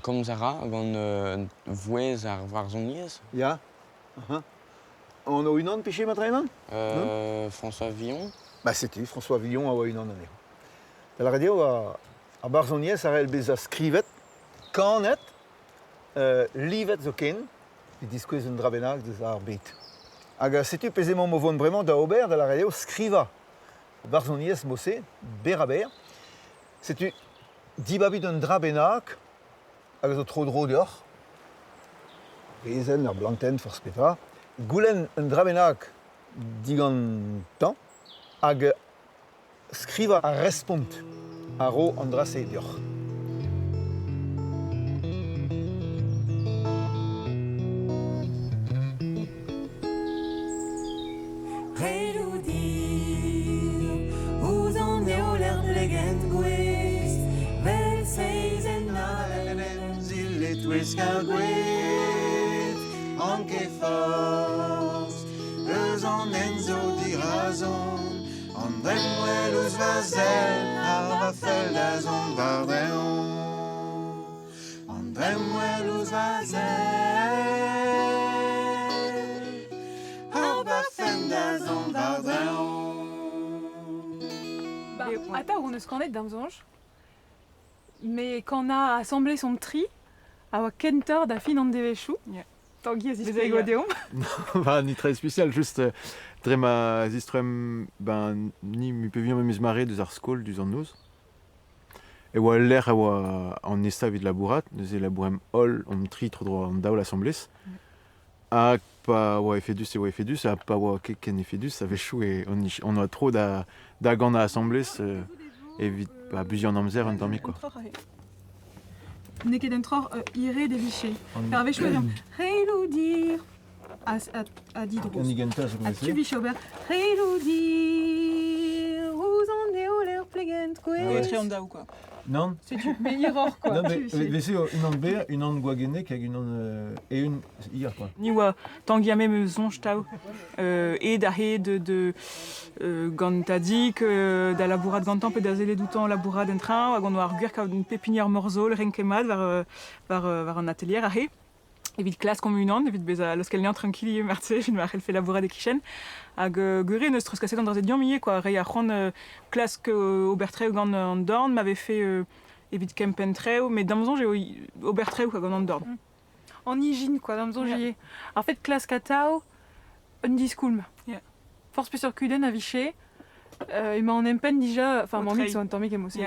komz a ra gant vouezh ar varzhoniezh. Ya. Anv unan, peche ma tremen? François Villon. Bah setu, François Villon a oa unan anezho. Da lâret eo ar barzhoniezh a c'hell bezañ skrivet, kanet, livet zoken, evit diskouez un dra bennak deus ar bed. Hag setu pezh emaomp o vont bremañ da ober, da lâret eo skrivañ barzhoniezh mod-se, berr-ha-berr. Setu dibabit un dra bennak hag a zo tro-dro deoc'h, wezenn, ur blantenn, forzh petra. Goulenn un dra bennak digantañ hag Skrivañ ar respont a ro an dra-se deoc'h. Redoù dir ouzh an heol er blegenn gouez, 'vel seizenn avel en em sil e-touesk ar gwez. An ket forzh eus an hent zo dirazon, an dremmwel ouzh va sell ha va fell da zont war-dreñv. An dremmwel ouzh va sell ha va fenn da zont war-dreñv. Ba, atav hon eus kanet da'm soñj. Mais kanañ asambles hon tri a oa kentoc'h da fin an devezhioù. Tangi a zisplego deomp. Ba, ni tra spécial, just dre ma zistroemp ben, ni mi pe viomp memes mare deus ar skol diouzh an noz. E oa ul lec'h a oa an nesañ evit labourat, neuze labouremp holl hon tri tro-dro an daol asambles. Ha pa oa efedus e oa efedus, ha pa oa ket ken efedus, a-wechoù e on, on oa tro da, da ganañ asambles evit ba, buziañ an amzer un tammig quoi. N'eo ket un troc'h hiret e vije. Ar wechoù e reomp Hello dir a, a, a didrouz. An igentañ zo Ha tu vije ober Hello dir ouzh an heol er plegent gouez. Etre an daou quoi. Nann. Setu, mais hiroc'h quoi. Non, mais mais c'est unan berr, unan gwagennek hag unan eeun hir quoi. Ni oa Tangi ha me 'm eus soñj tav aet a-hed de gant tadig da labourat gantañ pe da sellet outañ labourat en traoñ hag on oa ar gwir kaout un pepinier morzhol renket mat war war war an atelier aze evit klask hon-unan, evit bezañ laoskel anezhañ tranquille ivez marteze evit ma c'hellfe labourat e-kichen. Hag gwir eo 'neus treuzkaset an dra-se deomp ivez quoi, reiñ ar c'hoant klask ober traoù gant an dorn ma vefe evit kempenn traoù, met da'm soñj eo ober traoù quoi gant an dorn. An ijin quoi, da'm soñj ivez. En fait klask atav un diskoulm. Forzh peseurt kudenn a vije, emañ an empenn dija, enfin mammig zo un tammig emose.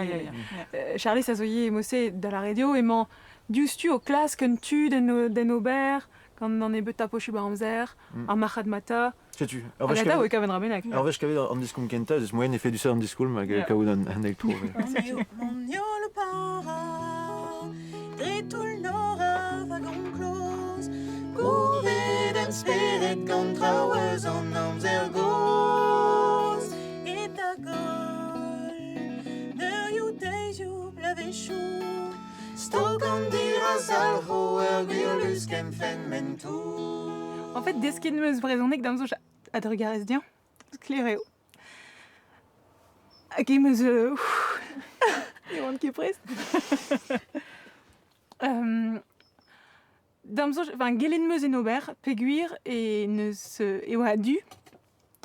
Charlez a zo ivez emose da lâret eo emañ diouzhtu o klask un tu d'en ober gant an nebeutañ posubl a amzer, ar marc'had-matañ. Setu, ur wech kavet, kavet an dra bennak. Ur wech kavet an diskoulm kentañ, ez eus moaien efedusañ an diskoulm hag kaout an eil tro. Mon para, dre toull nor vagon kloz, Gouvet em spered gant traoù eus an amzer gozh, E da goll deurioù, deizioù, bloavezhioù, Stok an dir a zalc'ho ur gwir lusk em fenn m'en tou. En fait, desket 'm eus brezhoneg da'm soñj a-drugarez dezhañ. Sklaer eo. Hag em eus... ne oan ket prest. Da'm soñj, enfin, gellet 'm eus en ober peogwir e n'eus e oa a-du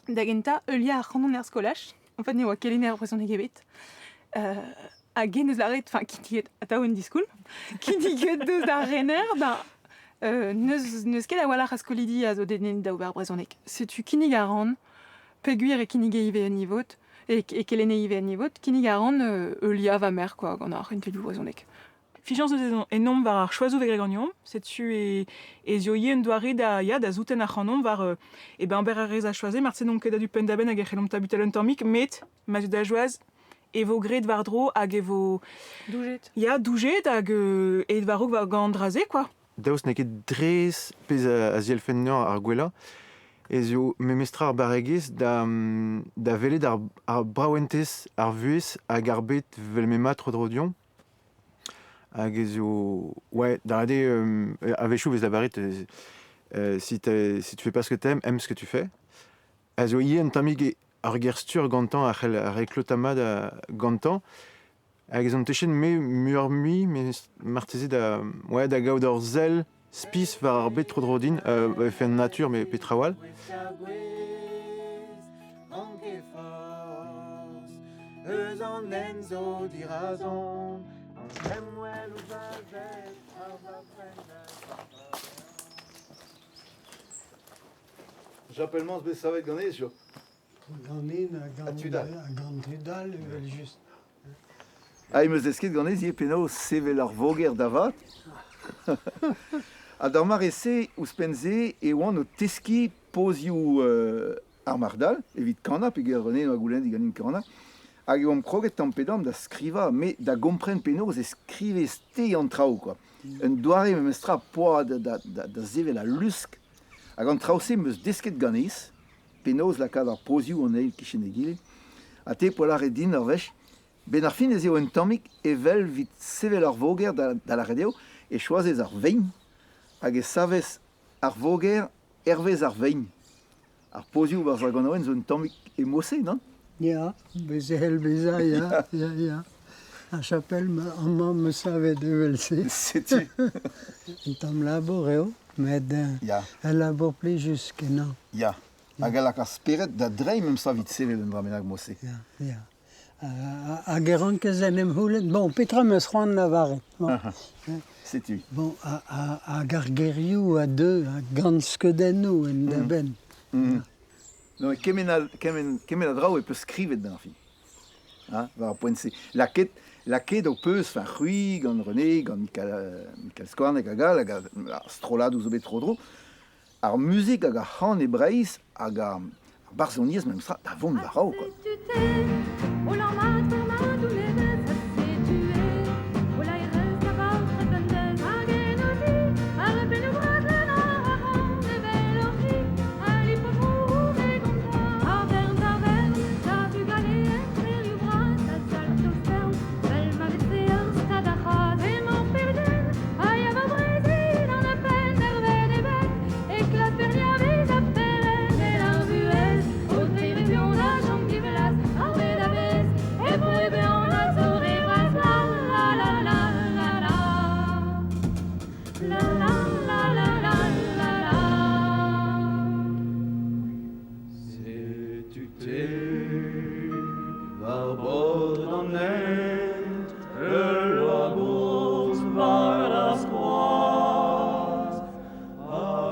da gentañ heuliañ ac'hanon er skolaj. En fait, ne oa kelenner brezhoneg ebet. Hag en deus lâret, enfin, kinniget atav un diskoulm, kinniget deus d'ar rener, ben, n'eus ket a-walc'h a skolidi a zo dedennet da ober brezhoneg. Setu kinnig a ran, peogwir e kinnige ivez un nivod, e, e kelenne ivez un nivod, kinnig a ran heuliañ va merc'h quoi, gant ar c'hentelioù brezhoneg. Fiziañs eus ennomp war ar choazoù vez graet ganeomp. Setu e, ez eo ivez un doare da, ya, da souten ac'hanomp war e ben ober ar rez a choaze. Marteze n'omp ket a-du penn-da-benn hag e c'hellomp tabutal un tammig, met ma zeu da joaz e vo graet war-dro hag e vo... Doujet. Ya, doujet hag aet war-raok gant an dra-se, quoi. Daoust n'eo ket dres pezh a zielfennañ ar gwellañ ez eo memestra ar barregezh da, da welet ar, ar braventez, ar vuhez hag ar bed 'vel m'emañ tro-dro deomp. Hag ez eo... Ouais, da ret eo, a-wechoù e vez lavaret si, si tu fais pas ce que t'aimes, aime ce que tu fais. A zo ivez un tammig ar ger-stur gantañ a c'hell reiñ klotañ mat gantañ. Hag ez on techet me muioc'h-mui, met marteze da, ouais, da gaout ur sell spis war ar bed tro-dro din, euh, an natur, mais pe traoù all. Eus an hent zo dirazon, an dremmwel ouzh va zest, ar va Japel-mañ bet savet ganez, Jo. Ganin ha gant, gant tud all, evel-just. Ah, em eus desket ganez ivez penaos sevel ar voger da vat. Ha d'ar mare-se, ouzhpenn-se, e oan o teskiñ pozioù ar marc'h-dall evit kanañ, peogwir René 'noa goulennet diganin kanañ. Hag e oamp kroget tamm pe damm da skrivañ, me da gompren penaos e skrivez te an traoù quoi. Un doare memestra poa da, da, da, da sevel al lusk. Hag an traoù-se 'm eus desket ganez, penaos lakaat ar pozioù an eil kichen egile. Ha te poa lâret din ur wech, 'benn ar fin ez eo un tammig evel 'vit sevel ar voger da, da lâret eo, e choazez ar vein hag e savez ar voger hervez ar vein. Ar pozioù 'barzh ar ganaouenn zo un tammig emose, non? Ya, bez e c'hell bezañ, ya, ya, ya. Ar chapel amañ 'm eus savet evel-se. Setu. Un tamm labour eo, met Ya. ul labour plijus-kenañ. Ya. Hag a lak ar spered da dreiñ memes tra evit sevel un dra bennak mod-se. Ya, ya. Hag e rankez en em c'houlenn, bon, petra 'm eus c'hoant lavaret? Bon. Setu. Bon, hag ar gerioù a deu gant skeudennoù en da benn. Non, kement a, kement, kement a draoù e peus skrivet d'ar fin. Hein, war ar poent-se. Lakaet, lakaet ho peus, enfin, c'hwi, gant René, gant Mikael, Mikael Skouarneg hag all, hag ar strolladoù zo bet tro-dro, ar muzik hag ar c'han e Breizh hag ar barzhoniezh memes tra da vont war-raok quoi.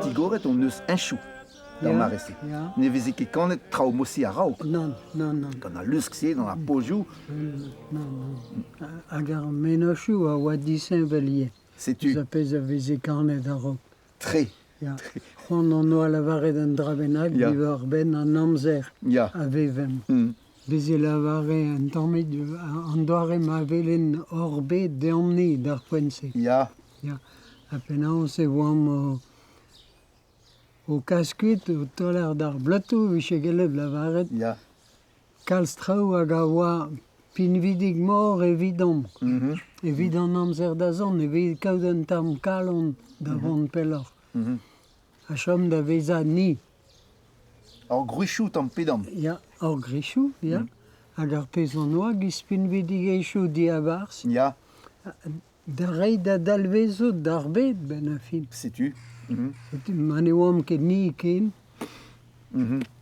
Digoret hon eus heñchoù d'ar mare-se. Ne veze ket kanet traoù mod-se a-raok. Nann, nann, nann. Gant al lusk-se, gant ar pozioù. Nann, nann. Hag ar mennozhioù a oa disheñvel ivez. Setu. Eus ar pezh a veze kanet a-raok. Tre. Ya. C'hoant hon oa lavaret un dra bennak diwar-benn an amzer a vevemp. Bez' e lavare un tammig an doare ma welen hor bed deomp-ni d'ar poent-se. Ya. Ya. Ha penaos e oamp o kas kuit, o taoler d'ar blatoù, 'vije gellet lavaret. Ya. Kalz traoù hag a oa pinvidik-mor evidomp, evit an amzer da zont, evit kaout un tamm kalon da vont pelloc'h. Ha chom da vezañ ni. Hor gwrizioù tamm pe damm. Ya, hor gwrizioù, ya. Hag ar pezh hon oa giz pinvidigezhioù diabarzh. Ya. Da reiñ da dalvezout d'ar bed 'benn ar fin. Setu. Setu ma ne oamp ket ni ken,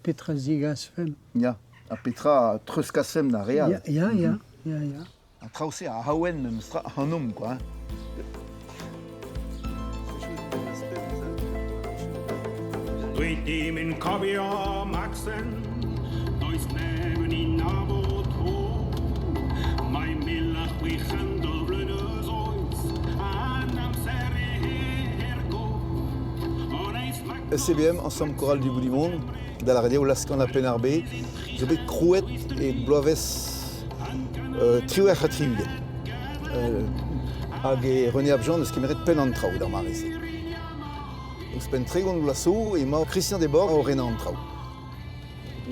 petra zigasfemp? Ya, ha petra treuzkasfemp d'ar re all? Ya, ya, ya, ya, ya. An traoù-se a awen memes tra ac'hanomp, quoi. Dwi dim yn cofio Macsen, does neb yn ei nabod o. Mae 1600 o flynyddoedd, a'n amser e go. ECBM, Ensemble Choral du Bout du Monde, da lâret eo Laskan ha Penn-ar-Bed, zo bet krouet e bloavezh 78. Hag e René Abjean eus kemeret penn an traoù d'ar mare-se. Ouzhpenn 30 vloaz zo emañ Christian Desbordes o renañ an traoù.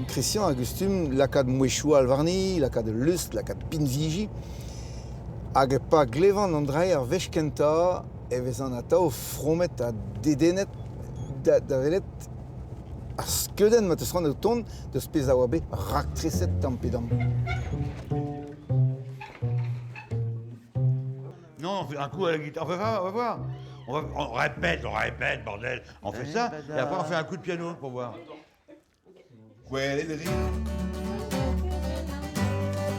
Christian a gustum lakaat mouezhioù all warni, lakaat ul lusk, lakaat pinviji. Hag pa glevan an dra ar wech kentañ e vezan atav fromet ha dedennet da, da welet ar skeudenn ma teus c'hoant o tont deus pezh a oa bet raktreset tamm pe damm. Non, un coup à la guitare. On va voir, on va voir. On répète, on répète, bordel. On fait ça, et après on fait un coup de piano pour voir. Gwelet rit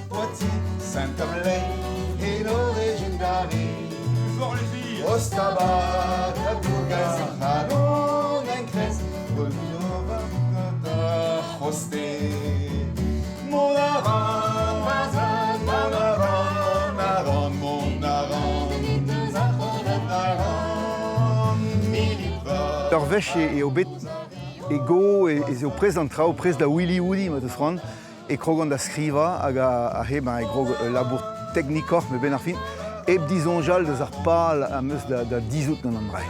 Poiti Saint-Amelay et l'origine d'Ari Fort les filles Ostabat, la Bourgas, Halon, Encres C'hoste Mon aran, mon aran, aran, mon aran, mon aran, Ur wech eo bet e go ez eo prest an traoù, prest da Willy Woody ma teus c'hoant, e krogan da skrivañ hag aze ben e krog ul labour teknikoc'h met 'benn ar fin hep disoñjal deus ar pal am eus da dizhout gant an dra.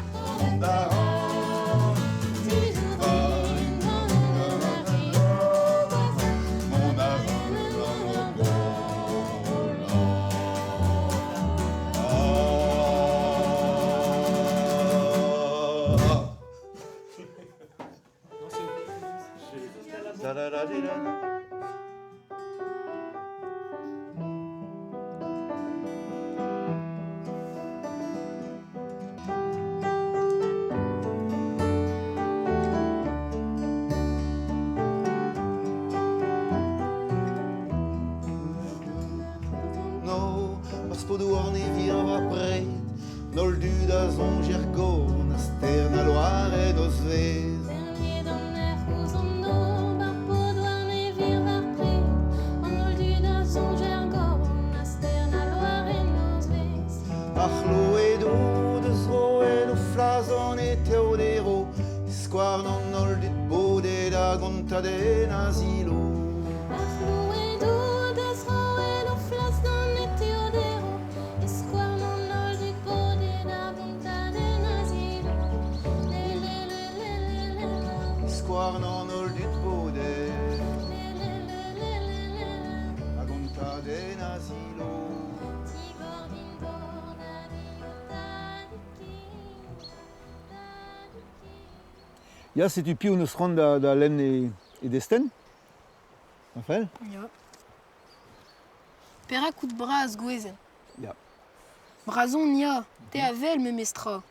No, ar spodou orne vir war pred, N'holl dud a soñj er gorn, a stern a loar en o zouez. Berniet an erc'h ouzh an nor, ar pod warne vir war pred. An holl dud a soñj er gorn, a stern a loar en o zouez. Ar c'hloedoù deus roet o flas an eteodero, skouarn an holl dud bodet a gontadenn asilo. Ar c'hloedoù deus roet o flas d'an eteodero, e skouarn an holl dud bodet a gontadenn asilo. Le le le le le le le. Skouarn an holl dud bodet Le le le le le le le. a gontadenn asilo. Digor din dor da dio tadig Ya, setu piv 'neus c'hoant da, da lenn e, e destenn Raphaël Ya. Perak out bras, gwezenn Ya. Bras on, ya. Te a wel memestra.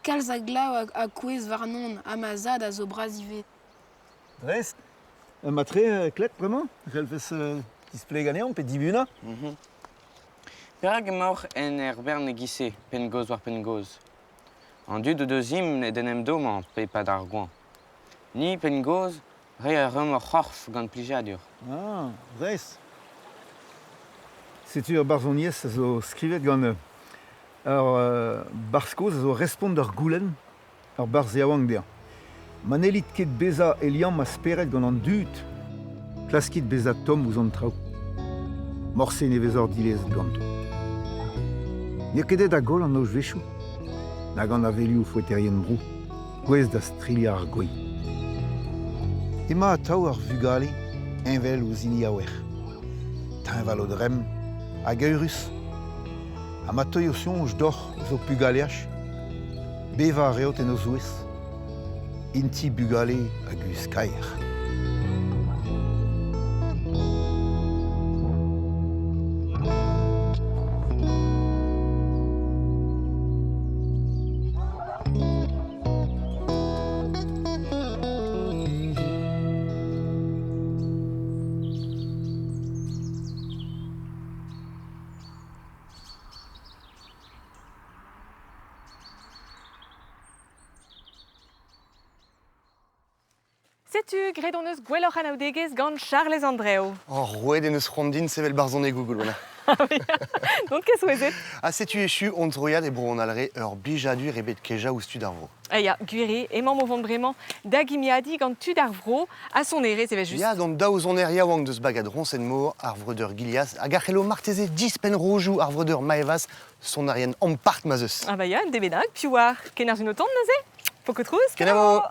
Kalz a glav a, a kouezh warnon ha ma zad a zo bras ivez. Brest Un matre klet bremañ C'hellfes displegañ anezhañ pe dibunañ Perak emaoc'h en ur bern e-giz-se, penn-gozh war penn-gozh An dud o deus int d'en em dommañ pe e-pad ar goañv. Ni, penn-gozh, reiñ a reomp hor c'horf gant plijadur. Ah, Brest. Setu ur barzhoniezh a zo skrivet gant ur barzh kozh a zo respont d'ur goulenn ur barzh yaouank dezhañ. Ma n'hellit ket bezañ e liamm a spered gant an dud, klaskit bezañ tomm ouzh an traoù. Morse ne vezor dilezet ganto. N'eo ket aet da goll an nozvezhioù, nag an avelioù foeterien-bro, gouest da strilhañ ar gwez. Emañ atav ar vugale heñvel ouzh hini Aouer. Teñval o dremm hag eürus. Ha ma teuio soñj deoc'h eus ho pugaleaj, bevañ a reot en o zouez, int-i bugale a guzh kaer. Setu, graet hon eus gwelloc'h anaoudegezh gant Charlez Andrev. Oh, roet en eus c'hoant din sevel barzhonegoù, Goulwena. N'on ket souezhet. Ha setu echu hon troiad e bro an Alre, ur blijadur ebet kejañ ouzh tud ar vro. Eh ya, gwir eo, emaomp o vont bremañ da gimiadiñ gant tud ar vro ha sonerezh evel-just. Ya, gant daou soner yaouank deus bagad Roñsenn-Mor, ar vreudeur Gillias, hag a c'hello marteze dispenn rojoù ar vreudeur Maevas, sonerien ampart ma 'z eus. Ah bah ya, un den bennak, piv oar, kenerzh un otan neuze? Poko trouz, Kenavo!